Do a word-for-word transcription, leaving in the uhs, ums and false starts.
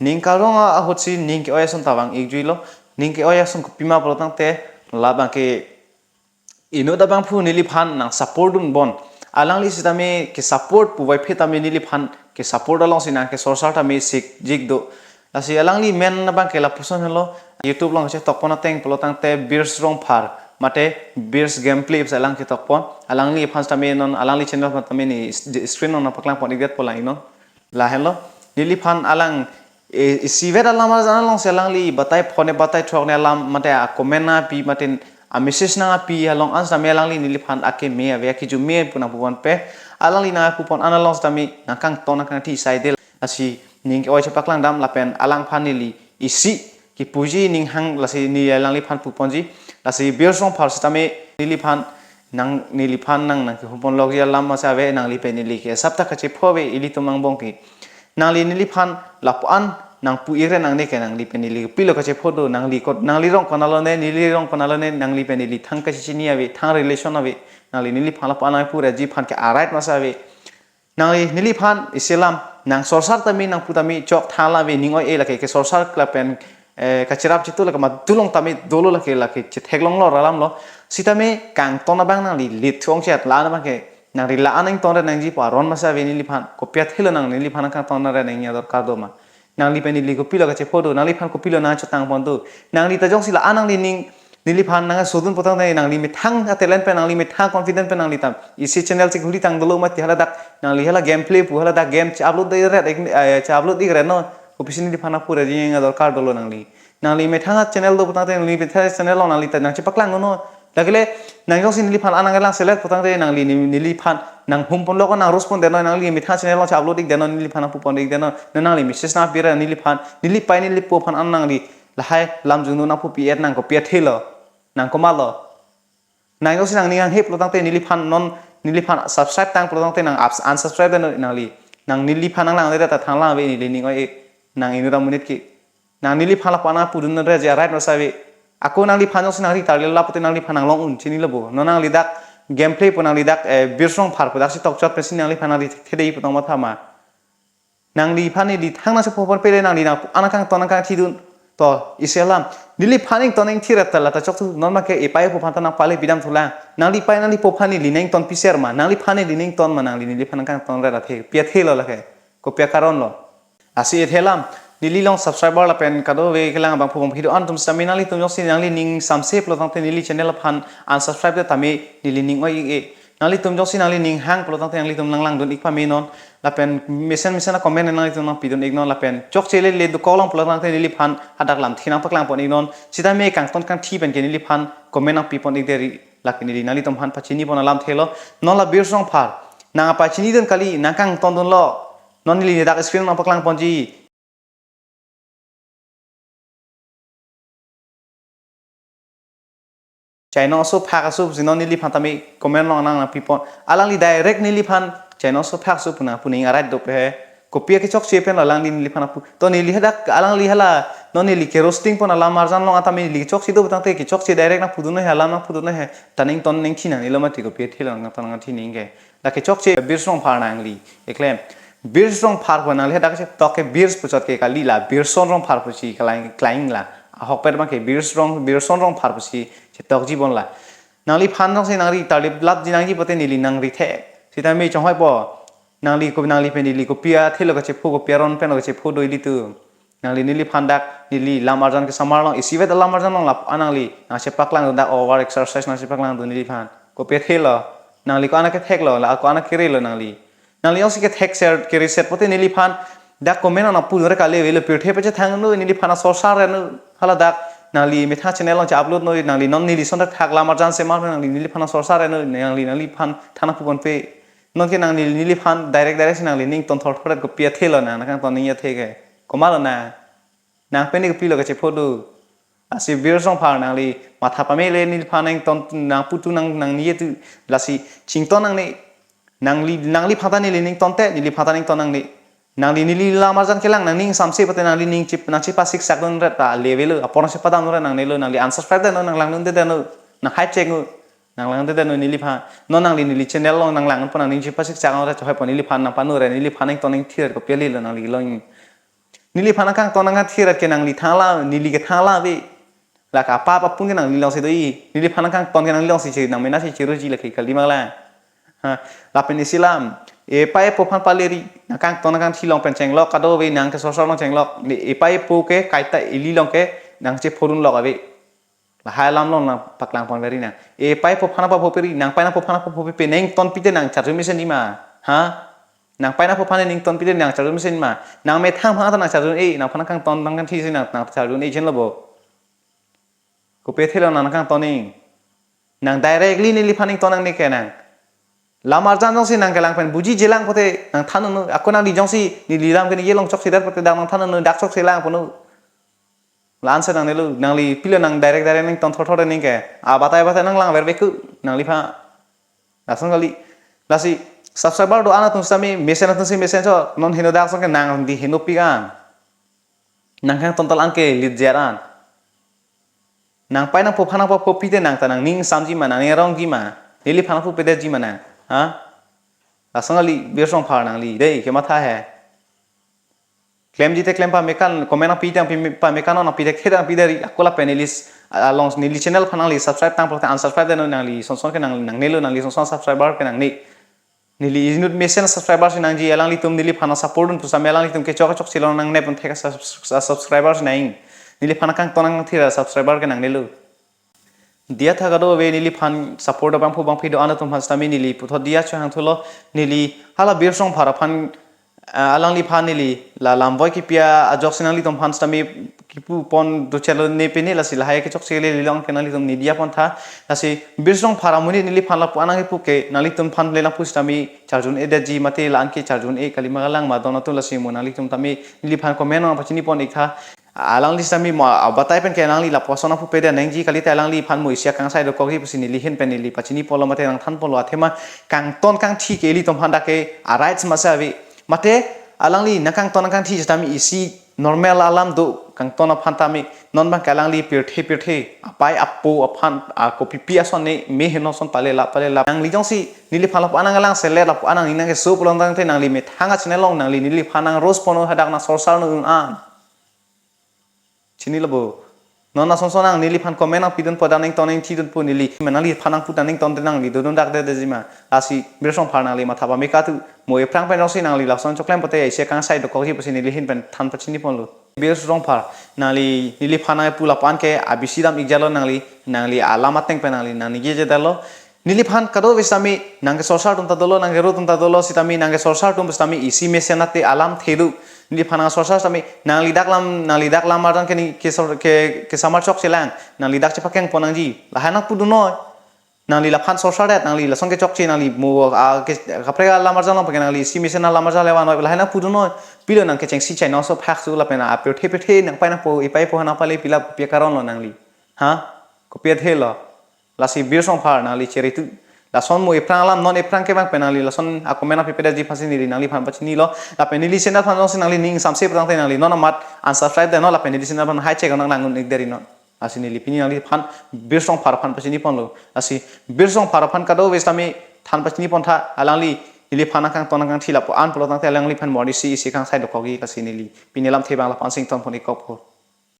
Ning karong ahutsi ning ke-oi ason ta vang-ikjuilo. Ning ke-oi ason kopima pulo tangte labang ke inut abangphu neliphan nang support dunbom. Alangli sitame ke support puvoiphit tame neliphan ke support alongsi nang ke sorsar tame sikjik do. Lasi alangli men abang ke lapuson helo, YouTube along chetokpon ateng pulo tangte Birs Rongphar mate Birs Gameplay pusi alang chetokpon. Alangliphan sitame non alangli channel aphan tame ne screen along nangpaklangpon-ikdetpo lang non. Lahenlo, neliphan alang e, isivet alam arjan alongsi alangli batai phone batai throk ne alam mate a-comment nangpi mate a-message nangpi along an sitame alangli neliphan akeme ave, akiju me pu nangpuponpe. Alangli nangpupon an along sitame nangkangton nangkangthi saide. Lasi ning ke-oi chepaklangdam lapen alangphan neli isi kipuji ning hang lasi ne alangliphan puponji. Lasi Birs Rongphar sitame neliphan nang neliphan nang nangkehumponlokji alam masa ave, nangli pen neli ke asap ta kachepho ave ilitum angbong ke. Nangli neliphan lapuan nangpu-ikre nangne ke nangli pen neli kopilo kachepho do, nangli kot nangli rong konatlo ne, neli rong konatlo ne, nangli pen neli thang kachechini ave, thang relation ave. Nangli neliphan lapuan nangpu-ikreji aphan ke a-right masa ave. Nangli neliphan isi alam nang sorsar tame nangpu tame chok thanla ave, ning oi-e lake ke sorsar lapen eh, kacherap chitu lake madu along tame dolo lake, lake chetheklonglo ra alamlo. Sitame kangton abang nangli lit thong chet la-an abang ke nangli la-an ingtonre nangji pu aron masa ave neliphan. Kopi athelo nang neliphan kangtonre nangji adorkar do ma? Nangli pen neli kopilo kachepho do, nangliphan kopilo nangchetangpon do? Nangli ta jongsi la-an nangli ning neliphan nangkesodun pulo tangte nangli methang a-talent pen, nangli methang confident pen nangli tam isi channel chik huli tang dolo mati, haladak nangli hala gameplay pu haladak game che-upload de ret, eh, che-upload-ikre non. Kopisi neliphan apura jing adorkar dolo nangli? Nangli methang a-channel do pulo tangte nangli methang channel along nangli ta nangchepaklang non. Lake le nang jongsi neliphan an nanglang selet pulo tangte nangli ne-, neliphan nanghumponlok, nang-roast pondet non, nangli methang channel along che-upload-ikdet non, neliphan nangpupon-ikdet non. Na nangli message nangpire neliphan, neli pai neli po aphan an nangli lahai lam junu nangpupi-et nang kopi athelo, nang komatlo? Nang jongsi nangning hanghe pulo tangte neliphan non, neliphan subscribe tang pulo tangte nang ups-, unsubscribe non nangli. Nang neliphan nanglangledet ta thanglang ave neli ning oi-e, nang inut amonit ke. Nang neliphan lapuan nangpudunreji a-right masa ave. Ako nangliphan jongsi nangri tarli lapu te nangliphan nanglong-un chinilo bo. Non nangli dak gameplay pu nangli dak, eh, Birs Rongphar pu dak si tokchot pensi nangliphan nangri thedei pu tong matha ma? Nangliphan neli thang nangchephoponpe le nangli nang an nangkangton nangkangthidun. To, isi alam. Neliphan ington ingthir ta la ta chok thu, non ma ke epai po aphan ta nangpale pidam thulang. Nangli pai nangli po aphan neli nangtonpi ser ma? Nangliphan neli nangton ma nangli neliphan nangkangtonre athe? Pi athelo lake? Kopi akaron lo? Lasi ethe alam, neli long subscriber lapen kadokave kelang abangphu bangphi do-an atum sitame nanglitum jongsi nangli ning samse pulo tangte neli channel aphan unsubscribe det tame neli ning oi-e. Nanglitum jongsi nangli ning hang pulo tangte nanglitum nanglangdun-ik pame non. Lapen mesen mesen a-comment nanglitum nangpidun-ik non. Lapen chokche lele dokok long pulo tangte neliphan hadak lamthe nangpaklangpon-ik non. Sitame kangton kangthi pen ke neliphan comment nangpipon-ik deri. Lake neli nanglitum aphan pachinipon alamthe lo. Non la Birs Rongphar nang apachinidun kali, nangkangtondunlo. Non neli dak screen nangpaklangponji. Chaino aso phak aso pusi non neliphan tame comment along nang nangpipon. Alangli direct neliphan chaino aso phak aso pu nangpu ning a-right dope he. Kopi akechokche pen lo alangli neliphan apu? To neli hadak alangli hala non neli ke-roasting pon alam arjan along atame neli kechokche do pulo tangte kechokche direct nangpudun he, alam nangpudun he. Ta nangton nangthi nangnelo mati, kopi athelo nangton nangthi nang ke? Lake chokche Birs Rongphar nangli eklem. Birs Rongphar pu nangli hadak chetok ke Birs puchot ke kali, la Birson Rongphar pusi kalang, klang la. Ahokpet abang ke Birs Rong, Birson Rongphar pusi chetokji bon la. Nangliphan jongsi nangri tarlip lapji nangji pulote neli nangri thek. Sitame chonghoi po. Nangli ko, nangli pen neli kopi athelo kachepho, kopi aron pen lo kachepho do ilitum? Nangli neliphan dak neli lam arjan kesamar along, isivet alam arjan along lapu-an nangli nangchepaklang dak over exercise nangchepaklangdun neliphan. Kopi athelo? Nangli ko-an aketheklo, la ko-an akerelo nangli? Nangli jongsi kethek ser kere set pulote neliphan dak comment along nangpudunre kali avelo, pirthe pachethang non, neliphan asorsar non. Haladak nangli methang channel along che-upload non, nangli non neli ason thak lam arjan semar nangli neliphan asorsar non, nangli nangliphan thang nangpuponpe. Non ke nang neli, neliphan direct direct si nangli nangton thorthor, kopi athelo nang nangkangton nangji athe ke? Komatlo nang? Nang pen kopilo kachepho do? Lasi Birs Rongphar nangli matha pame le neliphan nangton nangputu nang, nangji tu. Lasi chington nangne. Nangli, nangliphan ta neli nangtonte, neliphan ta nangton nangne. Nangli neli lam arjan kelang nangning samse pulote nangli ning chip, nangchepasiksak dunre ta le avelo, apor nangchepadam dunre nangnelo, nangli unsubscribe det non, nanglangdundet non, nang-hide chek non, nanglangdundet non neliphan. Non nangli neli channel along nanglangpo, nangning chepasiksak dunre, chonghoi po, neliphan nangpanure, neliphan nangton nangthir, kopi alilo nangli long. Neliphan nangkangton nangkangthi rat ke nangli thangla, neli ke thangla ave. La kapap apun ke nangli alongsi do-i. Neliphan nangkangton ke nangli alongsi che nang mena si chiruji lake kali ma lang. Ha, lapen isi alam. Epai epo aphan paleri, nangkangton nangkangthi along pen chenglok kadokave nang ke sorsor along chenglok. Epai epo ke kaita ili along ke nangchephorun lok ave. Lahai alam along nangpaklang pon veri nang. Epai epo aphan apa pho peri, nangpai nangpo aphan apa pho pe nangton pite nang charjun mesenji ma. Ha? Nangpai nangpo aphan nangton pite nang charjun mesenji ma. Nangmethang aphan ta nang charjun-e, nangphan nangkangton nangkangthi si nang, nang charjun-e chenlo bo. Kopi athelo nang nangkangton nang. Nang directly neliphan nangton nangne ke nang. Lam arjan jongsi nang kelang pen buji jelang pote nang than-un-o, ako nangli jongsi neli lam ke neli along chokche det pote dak nang than-un-o, dak chokche lang pon-o. La-an si nangnelo, nangli pilo nang direct direct nangton thotho nang ke. Abatai abatai nanglang verve ku nangliphan. Lason kali. Lasi subscriber do-an atum sitame mesen atum si mesen cho, non heno dak ason ke nangli henopik an. Nangkangton tal an ke lit jer an. Nangpai nangpo aphan apa pho pite nang ta nangning samji ma, nangning arongji ma. Neliphan aphu pedetji ma nang. Ha? Lason kali Birsong Phar nangli. Dei, kematha he. Klemji te klem pamekan, comment nangpi te nangpi, pamekan nangpi te kheda nangpi dari, ako lapen neli s-, along neli channel aphan nangli subscribe tang pulote unsubscribe det non nangli, sonson ke nang, nangnelo nangli sonson subscriber ke nangne. Neli inut mesen subscriber si nangji, alanglitum neliphan nang support dun pusitame alanglitum kechok kechok chilong nangne pen thek subs-, subscriber si nang. Neliphan nangkangton nangkangthi ra subscriber ke nangnelo. Diya tha kadokave neliphan support abangphu bangphi do-an atum aphan sitame neli puthot diya chohangthulo, neli hala Birsong Phar aphan, ah, alangliphan neli la lamvoi kipi ajok si nanglitum aphan sitame kipu pon do chelo ne pine lasi lahai kechokche le lilong ke nanglitum neli diya pon tha, lasi Birsong Phar amonit neliphan lapu-an nangkipu ke nanglitum aphan le lapu sitame charjun-edetji mate la-an ke charjun-e kali ma lang ma don atum lasi mo nanglitum tame neliphan comment nangpachini pon-ik tha. Alangli sitame mo abatai pen ke alangli lapuson aphu pedet nangji kalite alangliphan mo isi akangsai dokokji pusi neli ahin pen neli pachini ponlo mate nangthan ponlo athema kangton kangthi ke ilitum aphan dak ke a-rights masa ave. Mate alangli nangkangton nangkangthi sitame isi normal alam do kangton aphan tame non abang ke alangli pirthe pirthe apai apo aphan a kopipi ason ne me heno ason pale la pale la nangli jongsi neliphan lapu-an nanglang selet lapu-an nangning nangkeso pulo tangte nangli methang a-channel along nangli neliphan nang-roast pon-o hadak nang sorsar non an. Chinilo bo. Non asonson nang neliphan comment nangpidun po dan nangton nangthidun po neli. Nangliphan nangpu dan nangton te nangli dodun dak det detji ma. Lasi Birsong Phar nangli matha pame katu. Mo ephrang pen jongsi nangli lason choklem pote isi akangsai dokokji pusi neli ahin pen than pachini ponlo. Birsong Phar nangli neliphan nangpu lapu-an ke abisi dam-ik jalo nangli. Nangli alam ateng pen nangli nangning-e je dalo. Neliphan kadokave sitame nangkesorsar atum ta dolo, nangkero atum ta dolo, sitame nangkesorsar atum sitame isi mesen ate alamthe do. Neliphan nangsorsar sitame nangli dak lam, nangli dak lam arjan ke ni kesor-, ke, kesamar chokche lang, nangli dak chepakeng pon nangji. Lahai nangpudun noi. Nangli laphan sorsar det, nangli lason kechokche, nangli mo, a, ke, kaprek alam arjan along pakai nangli isi mesen alam arjan le van noi. Lahai nangpudun noi. Pilo nang kechengsi chai nangso phak su lapen apirthe pirthe nangpai nangpo, epai epo aphan nangpale pi la pi akaron lo nangli. Ha? Kopi athelo. Lasi Birsong Phar nangli cheritu. Lason mo ephrang alam non ephrang kevang pen nangli lason a-comment nangpipedetji aphansi neli nangliphan pachinilo. Lapen neli channel aphan jongsi nangli ning samse putangte nangli non amat unsubscribe det non lapen neli channel aphan hai chek nang nangun-ik deri non. Lasi neli pini nangliphan Birsong Phar aphan pachini ponlo. Lasi Birsong Phar aphan kadokave sitame than pachini pon tha alangli neliphan nangkangton nangkangthi lapu-an pulo tangte alangliphan mo isi isi akangsai dokokji lasi neli pini lamthe abang lapu-an si ington pon-ik kokpo.